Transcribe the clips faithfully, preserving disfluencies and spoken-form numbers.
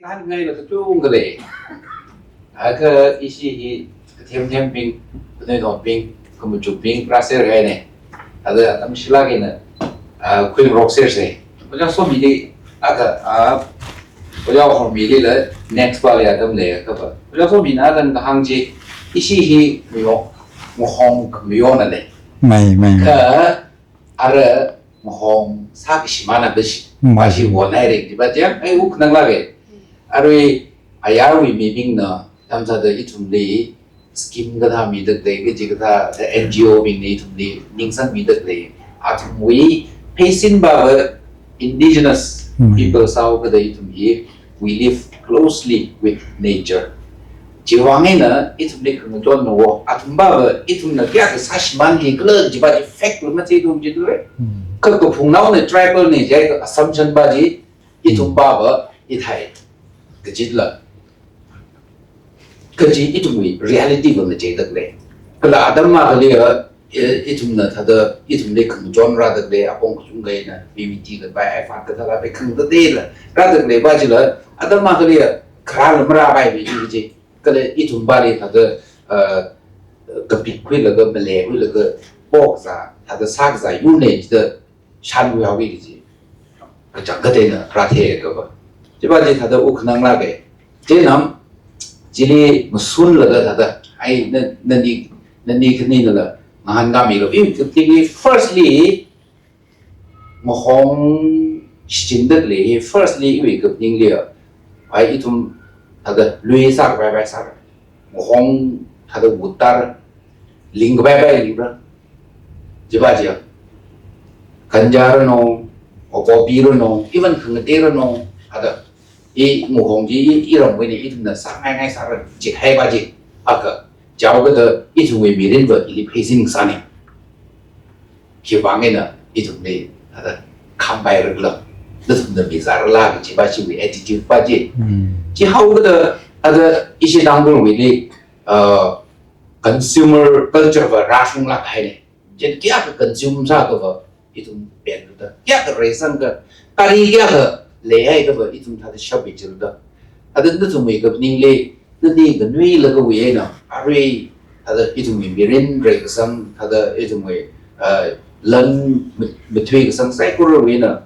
Hāngngaila kachungkha lei. Akha ishi hi kathem thembing, khanuithotbing, khamachukbing rāser haine. Thāda atam shilāk eina, ah, khuingarokserse. Ojā Somili akha, ah, Ojā Hormilila next pāli atam lei akha pa. Ojā Somina atam kahāng chi, ishi hi mayo, mahong khamayona lei. Mai, mai, mai. Kha ara mahong sākashimānna kashi, Mai. Kashi wonhaire, chiva chiya, ai, wuk nanglāke. Arui ayarwui mibingna, tamsāda ithumli scheme kathā mida khalei, kaji kathā, N G O bingna ithumli ningsangmida khalei. Athumwui pheisin pava indigenous Hmm. people sāhaokida ithum hi, we live closely with nature. Chiwui vang eina ithumli khangachonna wo, athum pava ithumna kayākha sāshimānki khala chiva chi fact la matheithumchithura. Hmm. Kha kaphungnaona tribal ne jiakha assumption pa chi, ithum pava ithei kajila. Kaji ithumwui reality va matheida khalei. Kala atam akhaliva, eh, ithumna thāda, ithumli khangachon rāda khalei, apong kachungkha eina, P V T kapai, iPad kathāla, pai khangda dela rāda khalei pa chila, atam akhaliva, kharāla marāpai pi chi chi. Kala ithum pali thāda, eh, kapikkhuilaga, malekhuilaga, pokzā, thāda sākazā yurne chida, shanwui haoki kaji. Kachangkhat eina rāthei kapa. Chiva chi thāda wuk nanglāke. Chieina, chili mashunlaga thāda, ai, na, nani, nani khaninala ngahānkāmilu. Iwui kapiningli firstly, mahong shichinda khalei hi firstly iwui kapiningli, ai, ithum thāda lui sākapai pai sāra. Mahong thāda wut tāra, lingkapai pai lingra. Chiva chiya. Ganja ranu, o poppy ranu, even khangate ranu, thāda, i mahong chi, i, iramwui eina ithumna sāngaingai sāra, chihai pa chi, akha, chihaokida ithumwui mirin va ili pheisin sāne. Khiwui vang eina ithumli, thāda, khampairakhala, nathumna mizārala kaji pa chiwui attitude pa chi. Hmm. Chihaokida, thāda, ishi Tangkhulwuili, uh, consumer culture va rāshunglāk haine. Chieina kayākha consume sākha va ithum penrada. Kayākha reisangkha, gari kayākha leihaiakha va ithum thāda shappi childa. Thāda nathumwui kapiningli, nani nganuilakha wui eina, arui, thāda ithumwui mirin reikasang, thāda ithumwui, ah, lan mat-, mathuikasang saikorawui eina,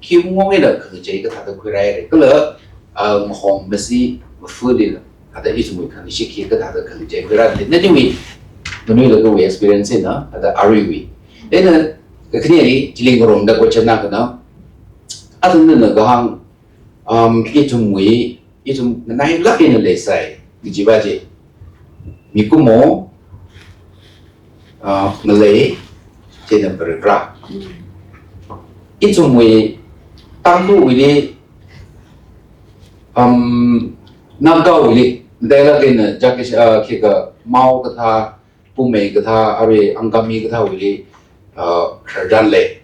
khi mong eina khangachei kathāda khuirāhaire. Kala, ah, mahong masi, mafulila, thāda ithumwui khangashik hi kathāda khangachei khuirāhaire. Naniwui, nganuilakha wui experience eina, thāda aruiwui. Eina, kakhaneli, chili ngarumda question akhana, athumna kahāng, um, ithumwui, ithum nganailāk eina leisai, kaji pa chi. Mikumo, ah, ngalei, chieina parikrā. Ithumwui, Tangkhulwuili, um, Nagawuili, matailāk eina, jaki, ah, khikha, Mao kathā, Poumai kathā, arui Angami kathāwuili, uh, khararchan lei.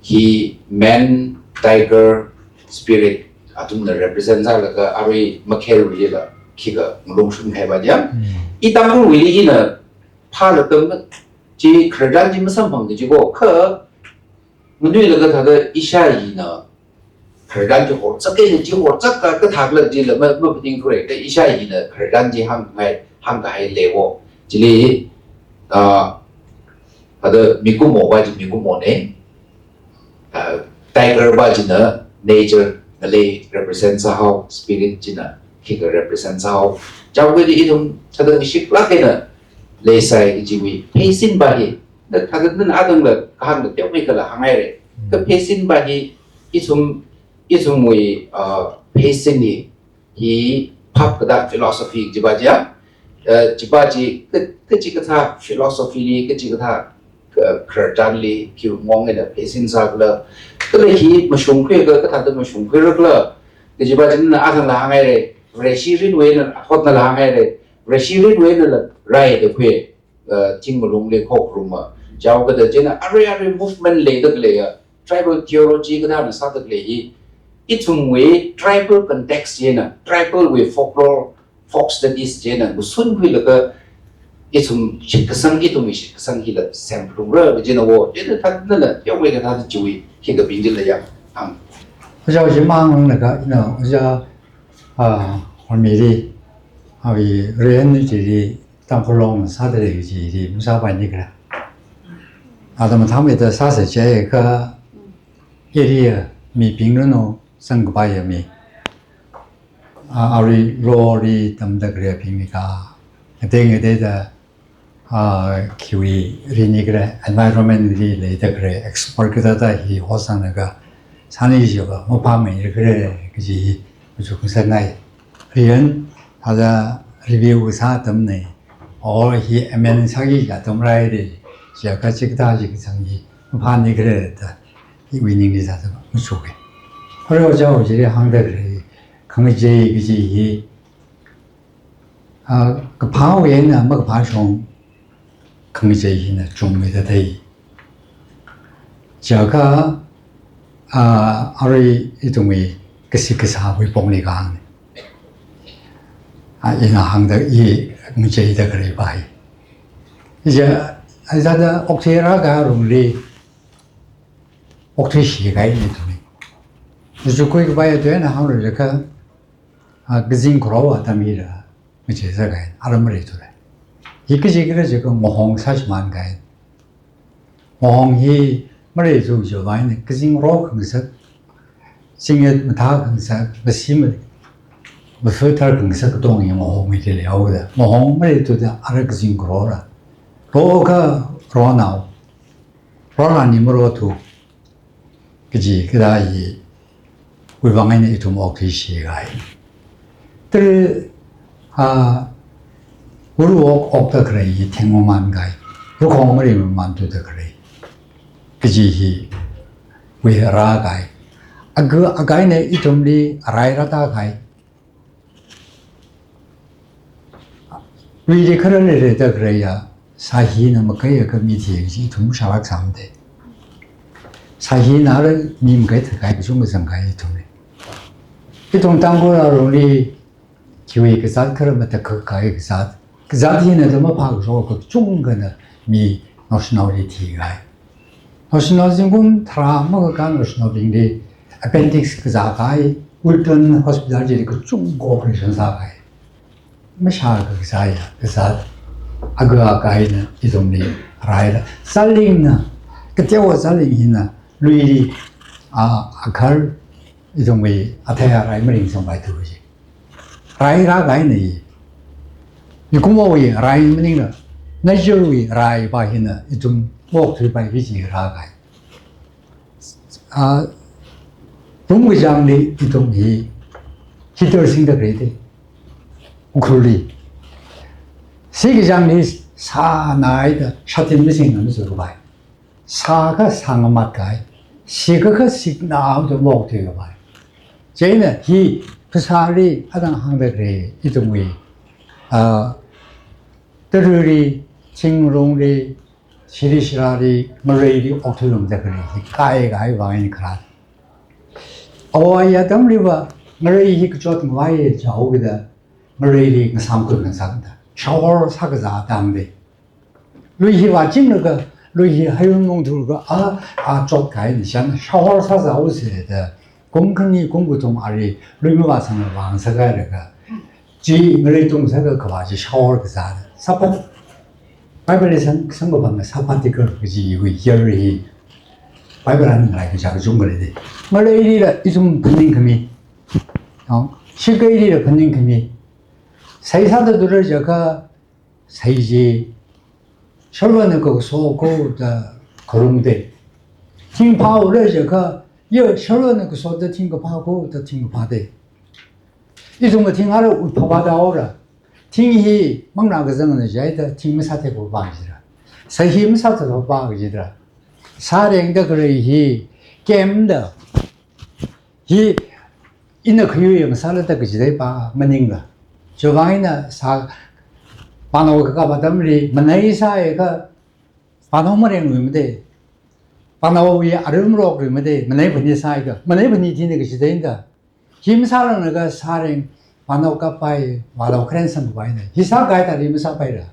Hi man, tiger, spirit, athumna represent sālaga, arui makherwuilila, khikha ngalung shungkahai pa chiya. Hmm. I Tangkhulwuili ina phālaga ma, chi khararchan chi masamphang kaji ko, kha nganuilakha thāda ishāyina khararchan chi horchak eina chi horchak ka, kathākhala chila ma, maphaning khuire, kha ishāyina khararchan chi hāngngai, hāngkahai leiwo. Chili, ah, thāda mikumo pa chi mikumone, ah, tiger pa china nature, ngalei represent sāhao, spirit china khikha represent sāhao. Chihaokida ithum thāda ngashiklāk eina leisai kajiwui pheisin pa hi, na thāda nana athangla kahāngla teomeikhala hānghaire. Kha pheisin pa hi ithum, ithumwui, ah, pheisin hi, hi phap kathā philosophy chiva chiya. Eh, chiva chi ka, kachikathā philosophy li, kachikathā, ah, khararchanli, khiwui mong eina pheisin sākhala. Kala hi mashungkhuiakha, kathāda mashungkhuirakhala. Kajiva china athangla hānghaire, Vareshi mirinwui eina athotnala hānghaire, Vareshi mirinwui einala raida khui, uh, thing malungli khokharuma. Chihaokida chieina arui arui movement leida khaleiya, tribal theology kathāna sāda khalei hi, ithumwui tribal context chieina, tribal wui folklore, folk studies chieina, mashun khuilaga, ithum shitkasang, ithumwui shitkasang hila semphungra, kajina wo, chieina thāda nana, yawui kathāda chiwui, hi kaping chila ya, ang. Ojā Hoshi mang laga, you know, ojā, ah, Hormili, awui ren chili, Tangkhul Long sāda lei chili, masāpaini khala. Atam atam ita sāsa chai ka, area mibing ranu, sangkapaiya mi. Ah, awui lori tamda khalei bing mi ka, ngatei ngateida, ah, khiwui rini khala, environment li leida khalei expert kathāda hi hosanglaga, sāni jiakha, maphāmeira khala, kaji hi, machuk ngasakngai. Riyan, thāda review sā atamna, or hi amend sāki atam rai de, jiakha chikathā chi kachang hi, maphāni khala da, iwui ningli sāda, machuka. Hora Ojā Hoshili hāngda khalei, khangachei kaji hi, ah, kaphāwui eina makaphā shong khangachei hina chungmeida thei. Jiakha, ah, arui ithumwui kashik kashāwui pongli kahāng. Ah, ina hāngda i ngacheida khalei pai. Ija, ithāda okthuira kahai alungli, okthuishi kahai ithumli. Ija khuikapai ithumna hānglu jiakha, ah, kazing kharao atam hila, ngachei sākahai, aram maleithu lei. Hi kaji khala jiakha ngahong sāshimānkahai. Ngahong hi maleitu chiwui vang eina, kazing kharao khangasak, zingyat mathā khangasak, masi ma-, mafuthar khangasak katonga hi ngahong mili leihaoda. Ngahong maleithuda, ara kazing kharao la. Rao ka raonao. Raonao ni marao thu. Kaji kathā hiwui vang eina ithum okthuishi kahai. Tara, ah, ur ok okda khalei hi theng mamānkahai. Rukhong mari mamānthuda khalei. Kaji hiwui rākahai. Aga, aga eina ithumli rai rātākahai. Luili kharā leida khaleiya, sāhina makaiya kha mi thi chi ithum shālāk sāmade. Sāhina ara mi makai thākahai kachungkha zangkahai ithumli. Ithum Tangkhul alungli, khiwui kazāt kharā matakhak kahai kazāt. Kazāt hina da maphākashok kachungkhana mi naoshinaoli thikahai. Naoshinao zingkum tharā makakā naoshinaobingli appendix kazā kahai, Wilton Hospital chili kachungkha operation sākahai. Mashākakasāya, kazāt. Aga aga eina ithumli raila. Zatlingna, kateowa zatling hina, luili, ah, akhar ithumwui athei arai malingsangpaithu ji. Rai rākahaina hi. Mikumowui rai maningla, nature wui rai pa hina ithum okthuipai kaji rākahai. Ah, rum kachangli ithum hi heater singda khalei de. Ukhrulli. Shi kachangli sānaida shātin masingna mazurupai. Sākha sāngamat kahai, shikha kha shikna aung tumok te kapai. Chieina hi phasāli adang hāngda khalei ithumwui, ah, taruili, thingrungli, shili shirali, ngareili okthuilumda khalei hi kaikahai vang eina kharat. Awui atamliva ngarei hi kachot ngavai chaokida, ngareili ngasāmkhui ngasakda. Shower sākazā atamli. Lui hi vāchinglaga, lui hi haiyung lungthurlaga, a, a, chotkahaina chān, shower sāzāose da, kum khani, kum kathum ali, lui mavāsangla vāngasakailaga, chi ngarei tung sāka kavā chi shower kazā da. Sabbath, Bible li sang, sangkapamna Sabbath kaji wui year hi, Bible li ngalai kachā kachungkha lei de. Ngareilila ithum phaningkhami, no? Shikeilila phaningkhami. Sei sāda thura jiakha, sei chi, sharvana kaso ko da kharung de. Thing phāhaora jiakha, ya sharvana kaso da thing kaphā ko da thing kaphā de. Ithum thing ara ui phāvāda haora. Thing hi manglā kazangna jihaida, thing masāthei phāvā jira. Sei hi masāthei phāvā jira. Sārengda khalei hi, kemda. Hi, ina khayui masāla da kachidei pa maningla. Chiwui vang eina sā, panao kakap atamli, manei sāakha, panao marengluimade. Panaowui arum rokluimade, manei phani sāakha, manei phani thina kachidei da. Hi masāranglakha sāreng, panao kapai, vālao kharen sangkapaina. Hi sākahai thāli masāpaira.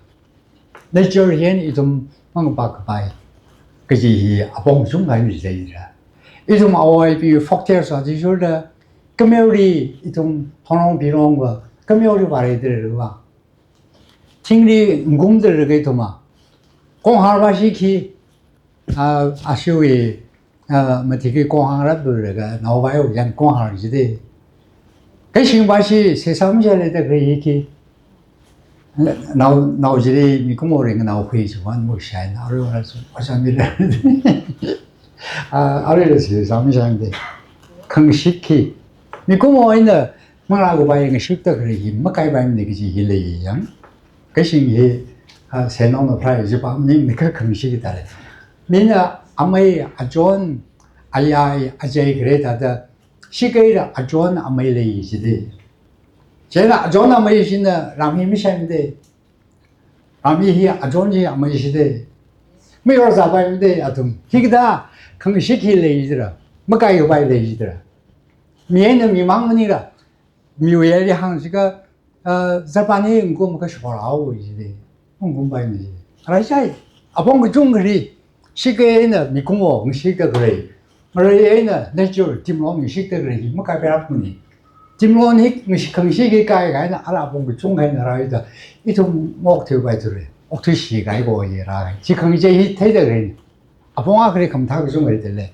Nature hi eina ithum mangapā kapai. Kaji hi apong chungkha eina leira. Ithum awui folktales va chi shurda, kameoli ithum thonglong pilongva, kameoli vāreidalei va. Thingli ngumdalei ithumva. Konghar va shiki, ah, ashiwui, ah, matiki konghar rap dulaka, nao vai u yan konghar jide. Kaishing va shi sesam jale da kri hiki. Nao, nao jide mikumo ring nao hui chi wan mu shai na ru ra su, asa mi le. Ah, ari le sesam jang de. Khangshik hi. Mikumo ina manglā kubai ngashik da kri hi, makai bai ni kaji hi lei yang. Kaishing hi, ah, senong na phrai ji pa ni mi ka khangshik da le. Mina amei, achon, ayai, ajai kre da da. Shikei da achon amei lei jide. Chieina achon amei shina ram hi mi shai de. Ram hi achon hi amei shide. Mi ro za bai de athum. Hikathā khangshik hi lei jira. Makai kubai lei jira. Mi eina mi mang manira. Miwui eina hāng jika, ah, Japan hi ngum ka shorao jide. Ngum bai ni. Ara shai. Apong kachungkhali. Shikei eina mikumo ngashik da kri. Ngarai eina nature timlong ngashik da kri. Makai bai rap ni. Timlong hi ngashik khangshik hi kai kai na ara apong kachungkhali na rai da. Ithum ngok thui bai thui. Ngok thui shi kai ko ye rai. Chi khangshik hi thei da kri. Apong akhali khamathā kachungkhali da le.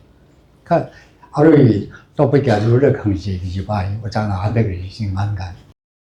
Kha arui topic ya lu da khangshik ji bai. Ojā na ha da kri sing man kai.